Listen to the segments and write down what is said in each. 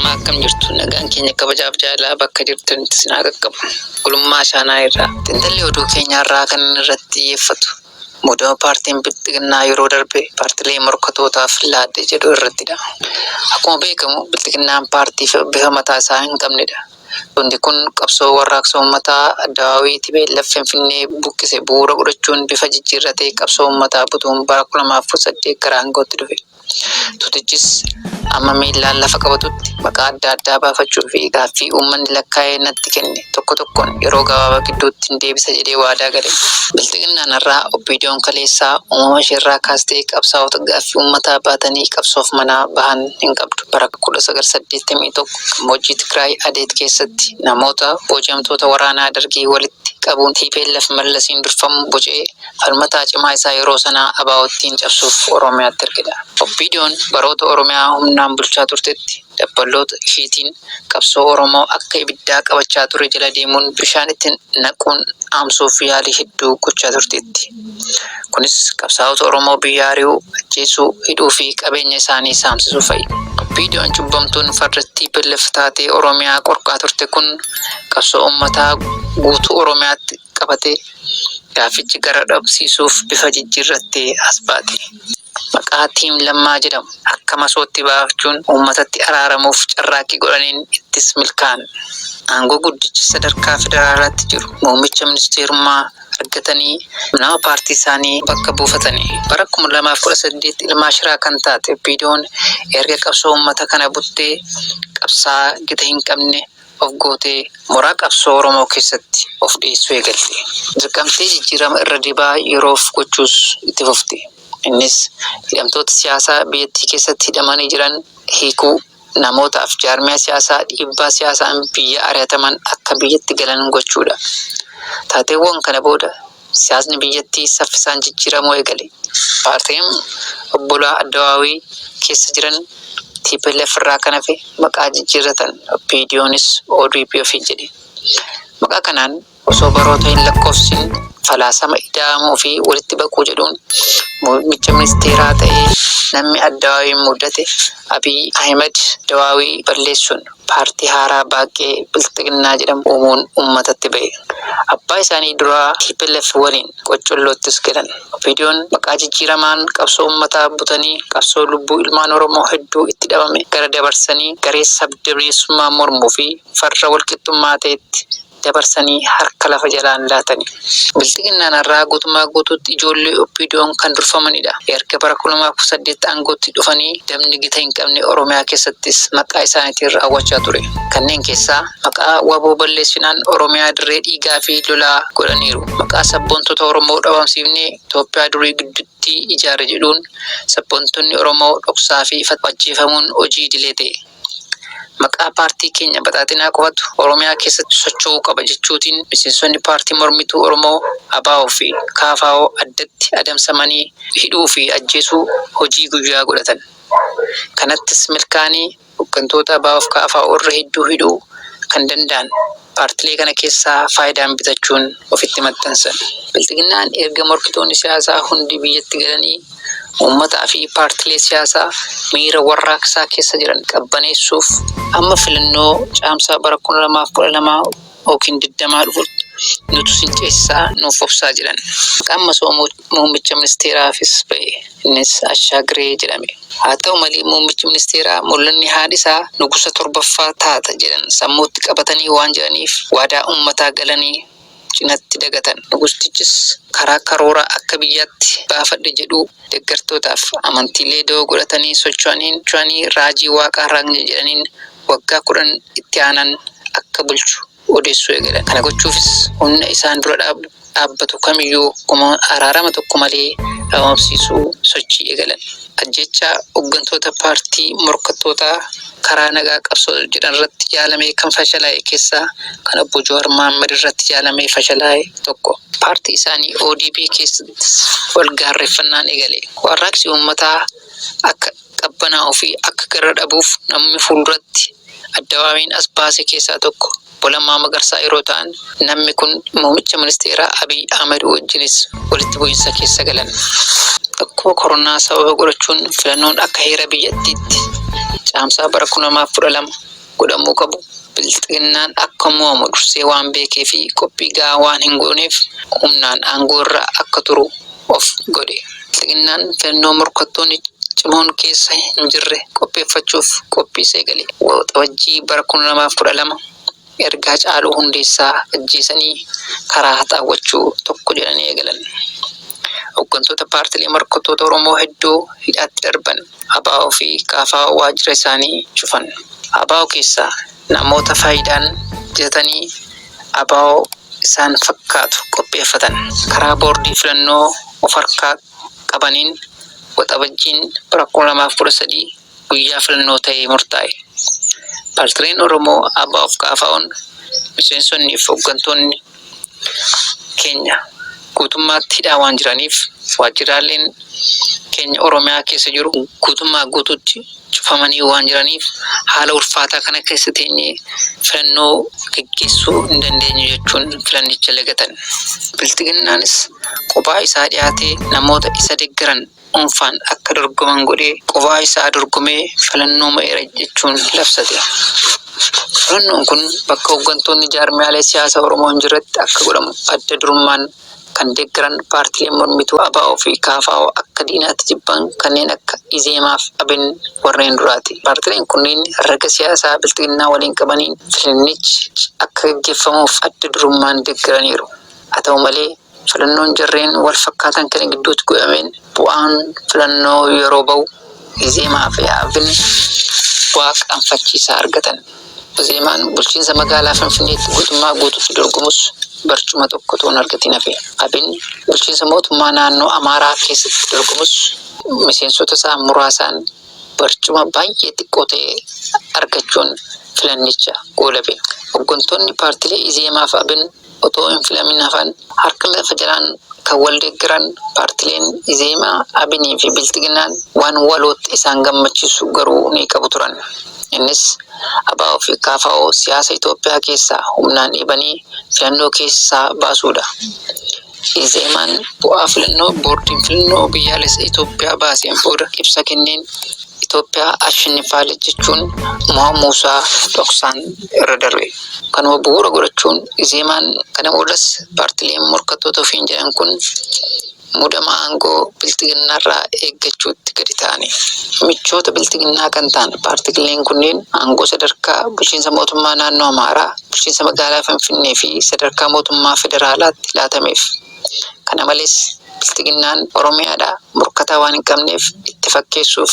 Ashamaa, akkam jirtu? Nagaan keenya kabajaaf jaalalaa bakka jirtanitti isin haa qaqqabu. Gulummaa Shaanaa irraa xiinxalli oduu keenyaa irraa kan inni irratti xiyyeeffatu muudama paartiin Bilxiginnaa yeroo darbe paartilee morkatootaaf laadhe jedhu irrattidha. Akkuma beekamu Bilxiginnaan paartii bifa mataa isaa hin qabnedha. Wanti kun qabsoo warraaqsa uummataa Addawaawii tplf Finfinnee buqqise bu'uura godhachuun bifa jijjiirratee qabsoo uummataa butuun bara 2018 gara aangootti dhufe. Tuutichis amma miillaan lafa qabatutti maqaa adda addaa baafachuu fi gaaffii uummanni lakkaa'ee natti kenne tokko tokkoon yeroo gabaabaa gidduuttin deebisa jedhee waadaa gale. Bilxiginnaan har'aa OPDOn kaleessaa uumama isheerraa kaastee qabsaa'ota gaaffii uummataa baatanii qabsoof manaa bahan hin qabdu. Bara 1981 gammoojjii Tigraay Adeet keessatti namoota booji'amtoota waraanaa Dargii walitti qabuun tplf Mallasiin durfamu bocee falmataa cimaa isaa yeroo sanaa ABOttiin cabsuuf Oromiyaatti ergedha. OPDOn baroota Oromiyaa humnaan bulchaa turtetti dabballoota ishiitiin qabsoo Oromoo akka ibiddaa qabachaa ture jala deemuun bishaan itti naquun dhaamsuuf yaalii hedduu gochaa turteetti. Kunis qabsaa'ota Oromoo biyyaa ari'uu, ajjeesuu, hidhuu fi qabeenya isaanii saamsisuu fa'i. OPDOn cubbamtuun farra tplf taatee Oromiyaa qorqaa turte kun qabsoo ummataa guutuu Oromiyaatti qabate gaaffichi gara dhabmsiisuuf bifa jijjiirrattee as baate. Maqaa Team Lammaa jedhamu akka masootti baafachuun uummatatti araaramuuf carraaqqii godhaniin ittis milkaa'an. Aangoo guddicha sadarkaa federaalaatti jiru muummicha ministeerummaa argatanii nama paartii isaanii bakka buufatani. Bara 2018 ilmaa shiraa kan taate OPDOn erga qabsoo uummata kana buttee qabsaa'aa gita hin qabne of gootee moraa qabsoo Oromoo keessatti of dhiyeessuu eegalte. Dirqamtee jijjiirama irra dibaa yeroof gochuus itti fufte. Innis hidhamtoota siyaasaa biyyattii keessatti hidhamanii jiran hiikuu, namootaaf jaarmiyaa siyaasaa dhiibbaa siyaasaan biyyaa ari'ataman akka biyyatti galan gochuudha. Taateewwan kana booda siyaasni biyyattii saffisaan jijjiiramuu eegale. Paartileen obbolaa Addawaawii keessa jiran tplf irraa kan hafe maqaa jijjiirratan. OPDOnis odp ofiin jedhe. Maqaa kanaan osoo baroota hin lakkoofsisin falaasama ida'amuu fi walitti baquu jedhuun muummicha ministeeraa ta'ee namni Addawaawiin muudate Abiy Ahimad Addawaawii balleessuun paartii haaraa baaqqee Bilxiginnaa jedhamu uumuun uummatatti ba'e. Abbaa isaanii duraa tplf waliin qoccolloottis galan. OPDOn maqaa jijjiiramaan qabsoo uummataa butanii qabsoo lubbuu ilmaan Oromoo hedduu itti dhabame gara dabarsanii garee sab-daneessummaa mormuu fi farra walqixxummaa ta'etti dabarsanii harka lafa jalaan laatani. Bilxiginnaan har'aa guutummaa guutuutti ijoollee OPDOn kan durfamanidha. Erga bara 2018 aangootti dhufanii dabni gita hin qabne Oromiyaa keessattis maqaa isaaniitiin raawwachaa ture. Kanneen keessaa maqaa wbo balleessinaan Oromiyaa dirree dhiigaa fi lolaa godhaniiru. Maqaa sabboontota Oromoo dhabamsiifnee Itoophiyaa durii gidduttii ijaarra jedhuun sabboontonni Oromoo dhoksaa fi ifatti ajjeefamuun hojii idilee ta'e. Maqaa paartii keenya Badhaadhinaa qofatu Oromiyaa keessatti socho'uu qaba jechuutiin miseensonni paartii mormituu Oromoo ABO fi KFO addatti adamsamanii hidhuu fi ajjeesuu hojii guyyaa godhatan. Kanattis milkaa'anii hoggantoota ABO fi KFO irra hedduu hidhuu kan danda'an paartilee kana keessaa faayidaan bitachuun ofitti maxxansan. Bilxiginnaan erga morkitoonni siyaasaa hundi biyyatti galanii uummataa fi paartilee siyaasaa miira warraaqsaa keessa jiran qabbaneessuuf amma filannoo Caamsaa bara 2012 ykn 20 dhufutti nutu sin ceesisaa nuuf obsaa jedhan. Maqaan masoo muummicha ministeeraafis ba'e. Innis Ashaagiree jedhame. Haa ta'u malee muummichi ministeeraa mul'anni haadhi isaa nugusa torbaffaa taata jedhan sammuutti qabatanii waan jiraniif waadaa uummataa galanii cinatti dagatan. Nugustichis karaa karoora akka biyyaatti baafadhe jedhuu deggartootaaf amantiilee da'oo godhatanii socho'aniin raajii waaqaa raaqne jedhaniin waggaa 10 itti aanan akka bulchu odeessuu eegalan. Kana gochuufis humna isaan dura dhaabbatu kamiyyuu araarama tokko malee dhabamsiisuu sochii eegalan. Ajjeechaa hoggantoota paartii morkattootaa karaa nagaa qabsoo jedhan irratti yaalamee kan fashalaa'e keessaa kan Obbo Jawaar Mahaammad irratti yaalamee fashalaa'e tokko. Paartii isaanii ODP keessattis wal gaarreffannaan eegale. Warraaqsi uummataa akka qabbanaa'uu fi akka gara dhabuuf namni fuulduratti Addabaabayiin as baase keessaa tokko Obbo Lammaa Magarsaa yeroo ta'an, nammi kun Muumicha Ministeeraa Abiy Ahmad wajjinis walitti bu'insa keessa galan. Dhukkuba koronaa sababa godhachuun filannoon akka heera biyyattiitti Caamsaa bara 2012. godhamuu qabu Bilxiginnaan akka mo'amu dursee waan beekee fi qophii gahaa waan hin gooneef humnaan aangoo irra akka turu of godhe. Bilxiginnaan filannoo morkattoonni cimoon keessa hin jirre qopheeffachuuf qophiis eegale. Waxabajjii bara 2012 erga Hacaaluu Hundeessaa ajjeesanii karaa haxaawwachuu tokko jedhanii eegalan. Hooggantoota paartilee morkattoota Oromoo hedduu hidhaatti darban. ABO fi KFO waajjira isaanii cufan. ABO keessaa namoota faayidaan bitatanii ABO isaan fakkaatu qopheeffatan. Karaa boordii filannoo of harkaa qabaniin Waxabajjiin bara 2013 guyyaa filannoo ta'ee murtaa'e. Paartileen Oromoo ABOf KFOn miseensonni fi hooggantoonni keenya guutummaatti hidhaa waan jiraniif waajjiraaleen keenya Oromiyaa keessa jiru guutummaa guutuutti cufamanii waan jiraniif haala ulfaataa kana keessa teenyee filannoo geggeessuu hin dandeenyu jechuun filannicha lagatan. Bilxiginnaanis qophaa isaa dhiyaatee namoota isa deggeran dhuunfaan akka dorgoman godhee qofaa isaa dorgomee filannoo mo'eera jechuun labsate. Filannoon kun bakka hooggantoonni jaarmiyaalee siyaasaa Oromoo hin jirretti akka godhamu adda durummaan kan deeggaran paartileen mormituu ABO fi KFO akka diinaatti jibban kanneen akka Izeemaa fi ABN warreen duraati. Paartileen kunneen raga siyaasaa Bilxiginnaa waliin qabaniin filannichi akka gaggeeffamuuf adda durummaan deeggaraniiru. Haa ta'u malee filannoon jarreen wal fakkaatan kana gidduutti godhameen bu'aan filannoo yeroo bahu Izeemaa fi ABN bu'aa qaanfachiisaa argatan. Izeemaan bulchiinsa magaalaa Finfinneetti guutummaa guutuutti dorgomus barcuma tokko otoo hin argatin hafe. ABN bulchiinsa mootummaa naannoo Amaaraa keessatti dorgomus miseensota isaa muraasaan barcuma baay'ee xiqqoo ta'e argachuun filannicha goolabe. Hooggantoonni paartilee Izeemaa fi ABN otoo hin filamin hafan harka lafa jalaan kan wal deeggaran paartileen Izeemaa, ABNii fi Bilxiginnaan waan walootti isaan gammachiisu garuu ni qabu turan. Innis ABO fi KFO siyaasa Itoophiyaa keessaa humnaan dhiibanii filannoo keessaa baasuudha. Izeemaan bu'aa filannoo boordiin filannoo biyyaalessa Itoophiyaa baaseen booda ibsa kenneen Itoophiyaa ashennifaalech jechuun mo'amuusaa dhoksaan irra darbe. Kanuma bu'uura godhachuun Izeemaan kana boodas paartileen morkattoota ofiin jedhan kun muudama aangoo Bilxiginnaarraa eeggachuutti gadi ta'ani. Michoota Bilxiginnaa kan ta'an paartileen kunneen aangoo sadarkaa bulchiinsa mootummaa naannoo Amaaraa, bulchiinsa magaalaa Finfinnee fi sadarkaa mootummaa federaalaatti laatameef. Kana malees Bilxiginnaan Oromiyaadhaa morkataa waan hin qabneef itti fakkeessuuf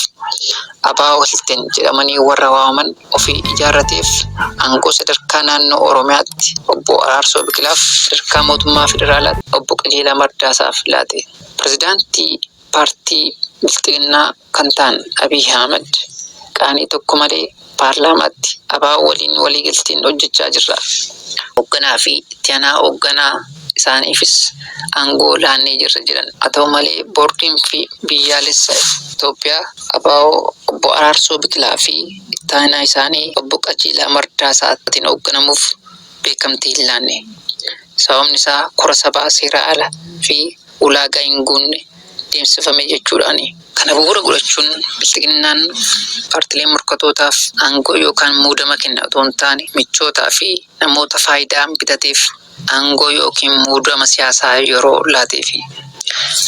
ABO Hilten jedhamanii warra waamaman ofii ijaarrateef aangoo sadarkaa naannoo Oromiyaatti obbo Araarsoo Biqilaaf sadarkaa mootummaa federaalaatti obbo Qajeelaa Mardaasaaf laate. Pirezidaantii paartii Bilxiginnaa kan ta'an Abiy Ahmad qaanii tokko malee paarlaamaatti ABO waliin waliigalteen hojjechaa jirra. Hoogganaa fi itti aanaa hoogganaa isaaniifis aangoo laannee jirra jedhan. Haa ta'u malee boordiin fi biyyaalessa Itoophiyaa ABO obbo Araarsoo Biqilaa fi itti aanaa isaanii obbo Qajeelaa Mardaasaatiin hoogganamuuf beekamtii hin laanne. Sababni isaa kora sabaa seera ala fi ulaagaa hin guunne deemsifame jechuudhaani. Kana bu'uura godhachuun Bilxiginnaan paartilee morkatootaaf aangoo yookaan muudama kenna otoo hin taane michootaa fi namoota faayidaan bitateef aangoo yookiin muudama siyaasaa yeroo laateefi.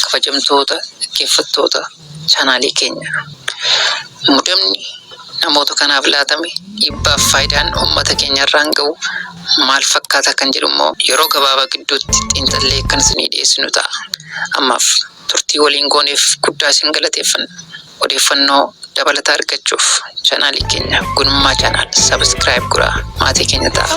Kabajamtoota dhaggeeffattoota chaanaalii keenya. Muudamni namoota kanaaf laatame dhiibbaaf faayidaan uummata keenya irraan gahu maal fakkaata kan jedhu immoo yeroo gabaabaa gidduutti xiinxallee kan isinii dhiyeessinu ta'a. Ammaaf turtii waliin gooneef guddaa isin galateeffanna. Odeeffannoo dabalataa argachuuf chaanaalii keenya Gunummaa Channel subscribe godhaa maatii keenya ta'a.